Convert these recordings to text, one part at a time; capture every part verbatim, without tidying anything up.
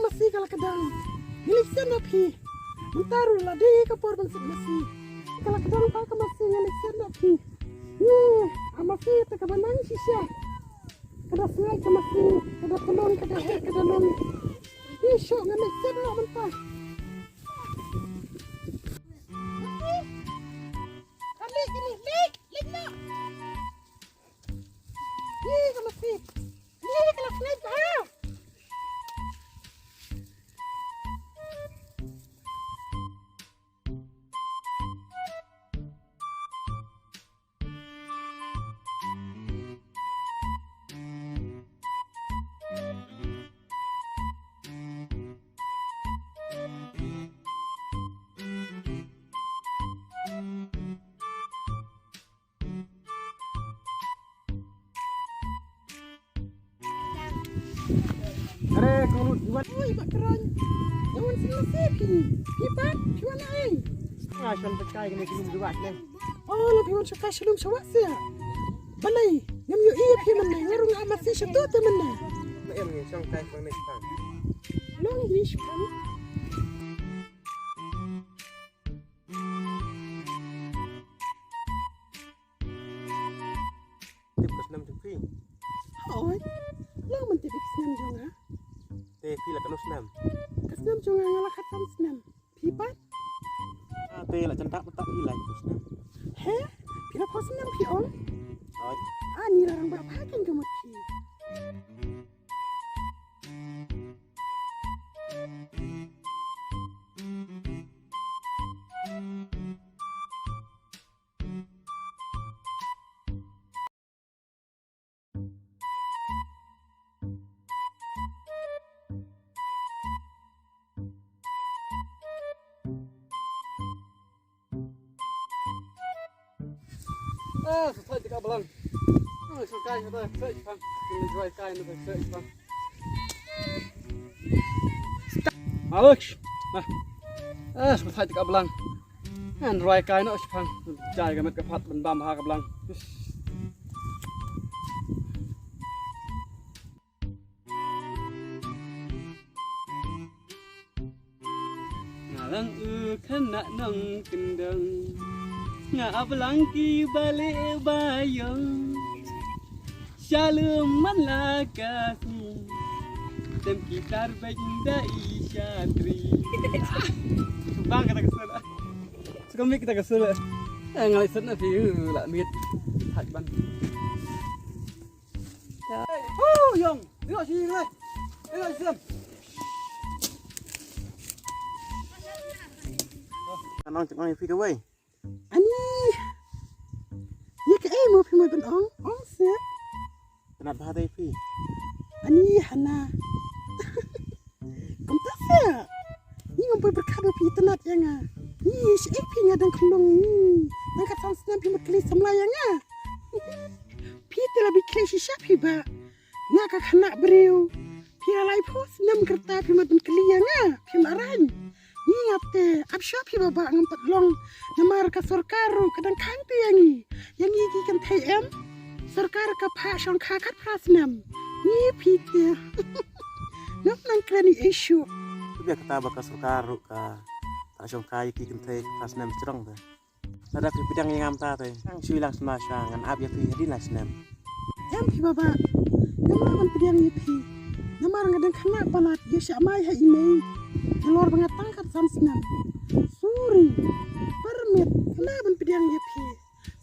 Masi ka la kdang. Ngi leit sien ïa phi. Mynta ruh la dei ka por ban shet masi. Ka la kdang pat ka masi, ngi leit sien ïa phi. Ïe, a masi te kaba nang shisha. Ka da sngaid ka masi, ka da pynlong, ka da heh, ka da long. Ïe, shuh, ngi leit sien noh mynta. Masi. Ka leit, ka leit, leit, leit noh. Ih, ka masi. Ih, ka la sngaid bha. Are, kong lut, iwan. Oi, bak kerang. Iwan sila sepi. Ipat, iwan ai. Nga shon pekai kene shalum juwa ne. Oh, lo iwan shaka shalum shawa sia. Balai, ngam yu iya pi mana, ngarung ama si shatu te mana. Ma em ngi shong kai pang ne pang. Long ish pang. Tip ka snem jong phi. Hoi. Long man tip ka snem jong nga. Te phi la katno snem? Ka snem jong nga nga la khatsan snem. Phi pat? Ah, te la jan tak tak phi la katno snem. He? Phi la pho snem phi ong? Hoi. Ah, ni la rang ba pha ken ka mut phi. Ah, sa thait ka blang. Ah, sa kai sa thait sa pang. Ni roi kai na sa pang. Alex. Ah. Ah, sa thait ka blang. An roi kai na sa pang. Jai ka met ka phat ban bam ha ka blang. Nga lang u khynnah nongkyndong. Nga ap lang ki bale ba ïong. Shalom man la ka sngi. Tem ki tar bek da i shatri. Bang kata ka sura. Suka mik kata ka sura. Eh, ngalai sat na phi, uh, la mit. Hat ban. Hey, oh, ïong. Ïong, sini, sini. Ïong, sini. Anong cakap ni, Fika, wei? Ani. Ïa kaei mo phi mo ban ong? Ong seh. Tnat bha te phi. Ani hana. Kumta seh. Ni ngam poi pyrkhat ba phi tnat ïa nga. Ni shaei phi nga dang khlung ni. Dang khatsan snem phi mut kylli samla ïa nga. Phi te la bi khleh shisha phi ba. Nga ka khynnah briew. Phi la laiphew snem kyrta phi mut ban kylli ïa nga. Phi mut rang. Ngi nga te, ap shuwa phi ba ba ngam pat long. Namar ka sorkar ruh ka dang khang te ïa ngi. Ïa ngi ki kynthei em. Sorkar ka phah shongkha khatphra snem. Ngi phi te. Ngam nang kren ïa shuh. Tbia kata ba ka sorkar ruh ka phah shongkha ïa ki kynthei khatphra snem shrong te. Lada phi pdiang ïa nga mynta te, nang shu ïalang sma sha ngan ap ïa phi hadien lai snem. Em phi baba, ngam lah ban pdiang ïa phi. Namar nga dang khynnah palat, ïa sha mai ha i mei. Nalor ba nga tang khatsan snem. Sorry. Permit, ngam lah ban pdiang ïa phi.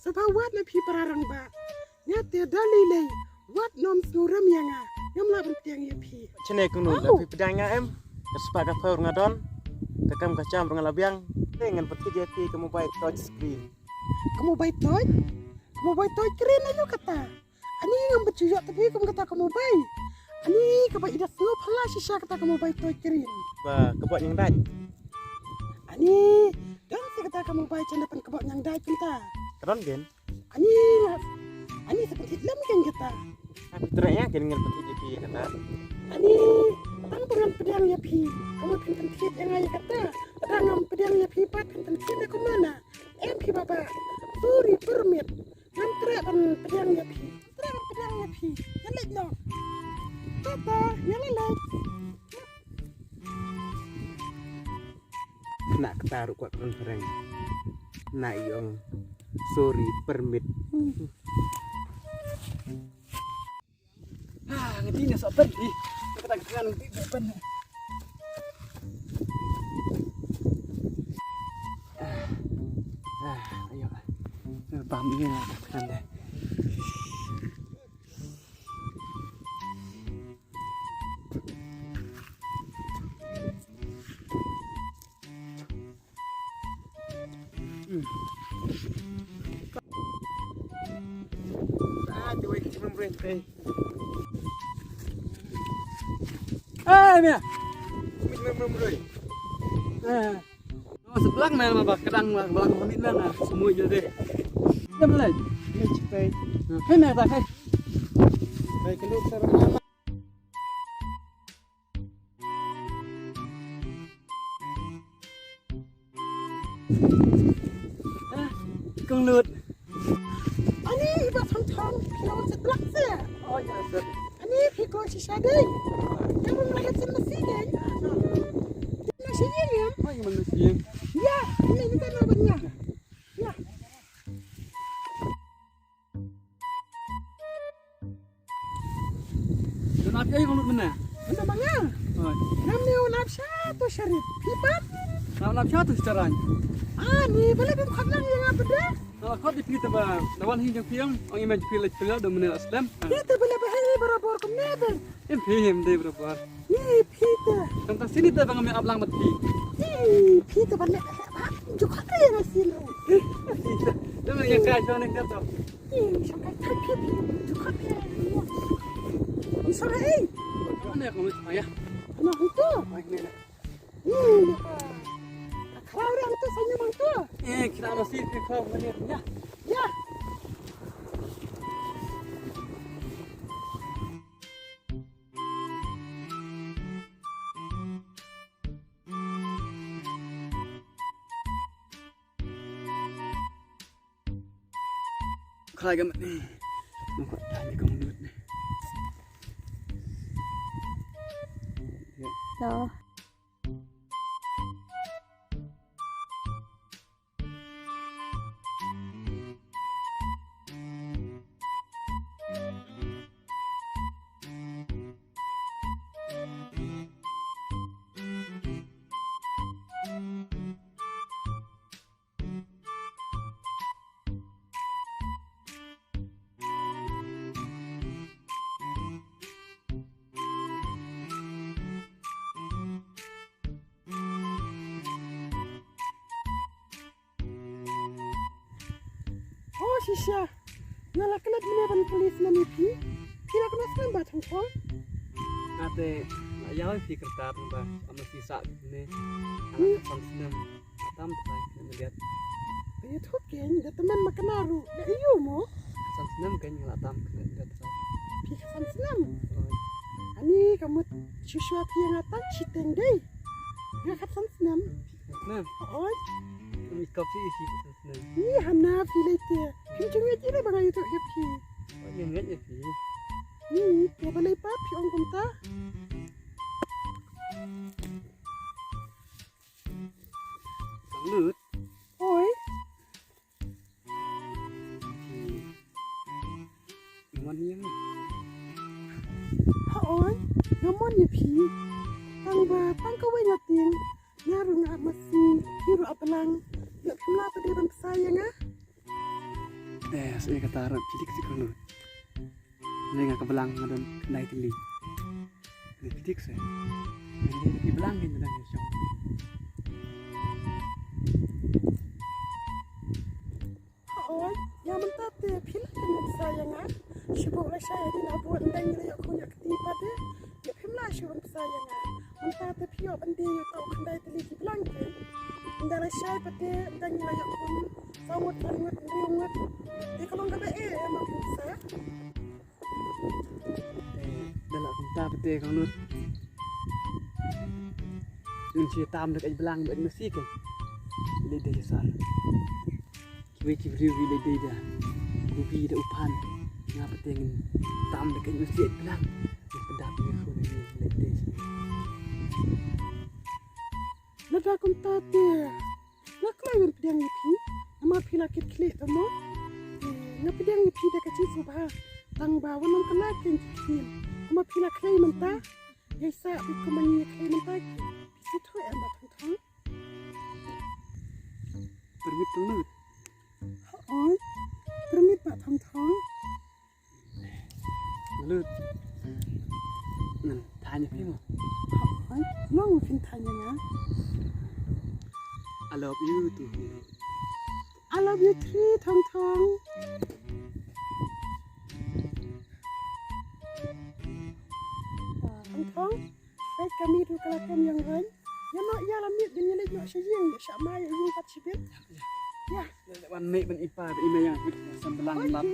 Sngewbha wad na phi para rangbah. Nga te da lei lei. Wat nym sngewrem ïa nga. Ngam lah ban pdiang ïa phi. Shane kynnoh da phi pdiang ïa nga em. Ka spah ka phew ruh nga don. Ka kam ka jam ruh nga la biang. Te ngan pyntip ïa phi ka mobile touch screen. Ka mobile touch? Ka mobile touch screen aïu kata? Ani ngam bad shu ïoh te phi kum kata ka mobile. Ani kaba i da sngewphylla shisha kata ka mobile touch screen. Ba ka bot ñiangdait. Ani dang se kata Ka mobile channel pan kebok nyang dai kumta. Ka don gen. Ani, ani sa pynthied lem gen kata. Aku try ya gen ngan pynthied ïa phi kata. Ani, tang ba ngan pdiang ïa phi. Ka mut phin pynthied ïa nga ïa kata. Tang ngam pdiang ïa phi pat phin pynthied ïa kumno na. Em phi baba. Sorry, permit. Ngam treh ban pdiang ïa phi. Ngam treh ban pdiang ïa phi. Ngan leit noh. Tata, ngan leit. Kena kata ruh kwah kren kren. Na i ong sorry permit. Ha, ngerti ni sopan di. Kata kata ngerti sopan. Ah, ah, ayo. Bam ini lah kata kata. Eh, mia. Eh. Oh, sebelah mana, Bang? Kadang, Bang, Bang, pamit, Bang, ah. Semua je deh. Dia mulai. Dia cepat. Hai, mia, tak, hai. Hai, kena sarang lama. Ah, kong lut. Ani iba thong thong, phi ong set blak se. Oh, ya, set. Ani phi ko shisha dei. Yang rum lagat sen masi dei. Masi ye ye. Oh, yang masi ye. Ya, ini ni kan abang ya. Ya. Don ap ïa ong lut mynne. Mynne ma nga. Hoi. Ngam ne un ap sha to sharif. Phi pat? Ngam ap sha to sharif. Ah, ni bale bim khot lang ïa nga bede. Nga khot ïa phi te ba. Da wan hi jong phi ong ong i men phi leit phi la da mynne la slem. Phi te bale ba hi barabor kumne be. Em phi em dei barabor. Ni phi te. Tang tang sini te ba ngam ap lang bad phi. Ni phi te ba ne. Ju khot ïa nga sini. Phi te. Te ba ïa kai to ne ka to. Ih, shongkai thait phi, phi, tu khot phi. Ih, sorry, eh. Mana ya kamu, Ayah? Ano, hangtu? Ay, hindi na. Ih, naka. Akhraw re hangtu, sa inyo hangtu. Eh, kita masih di kau, mana ya? Ya. Khlaiñ ka mat ne. Nang kwah tang ïa ka mut ne. To. Oh, shisha. Nga la klet mane ban kylli snem ïa phi. Phi la klet snem ba thong thong. Ate, la ïa phi kyrtap ba, am phi sa ne. Ala ka san snem. Atam trai ne biat. Ka ïathuh kein, da tymmen ma kane ruh. Da ïu mo. San snem kein la tam kein da trai. Phi ka san snem. Oi. Ani ka mut shisha phi nga tang shiteng dei. Nga ka san snem. Snem. Oi. Ni ka phi shi san snem. Ni hana phi lei te. Phi jung ïa jira ba nga ïathuh ïa phi. Oi, ïa nga ïa phi. Ni te ba lei pa phi ong kumta. Bang Lut. Oi. Phi. Mon ïa nga. Ha oi. Nga mon ïa phi. Tang ba tang kawei nga tieng. Nga ruh nga masi. Phi ruh a blang. Ïa phi mla pdei ban bsa ïa nga. Eh, sa ïa kata ruh phi dik si kono. Lei nga ka blang nga don khyndai tylli. Lei phi dik se. Lei phi blang ngin dang ïa shong. Oi, ïa mynta te phi la kynmaw sa ïa nga. Shu buh lashai hadien abu ndang ïa ïoh khun ïa kti pat de. Ïa phim lah shu bynta sa ïa nga. Mynta te phi ïoh ban die ïa uta u khyndai tylli ki blang te. Te la shai pat te, te ngi la ïoh khun saw ngut, ar ngut, hynriew ngut. Te ka long kaba eh, eh, ma phi sa. Te da lah kumta pat te Khang Lut. Ngin sa tam da ka ïeit blang bad masi ka. Leit da ïasar. Kiwei ki briew ki leit dei da u bi da u phan. Nga pat te ngin tam da ka ïeit masi ïeit blang. Ngin pyndah ïa u khun, ngin leit dei. Lada kumta te nga kloi ban pdiang ïa phi. Namar phi la kit khlieh te mo. Nga pdiang ïa phi da ka jingsngewbha. Tang ba wat nym kylla keiñ ki ktien. Kumba phi la khlei mynta, ïa sa phi kumba ngi khlei mynta ki. Phi sngewthuh em Bah Thong Thong? Permit tu Lut. Hooid, permit Bah Thong Thong. Lut. Ngan thaw ïa phi mo. Hooid, long phin thaw ïa nga. I love you too. I love you three, Thong Thong. Thong Thong, peit ka miet ruh ka la kem ïeng reng. Ïa noh ïa la miet, ngin ïa leit noh sha ïing, sha ma ïa ïing pat shibit. Ïa. Wan mih ban i pa, ban i mei ïa, sam blang lap.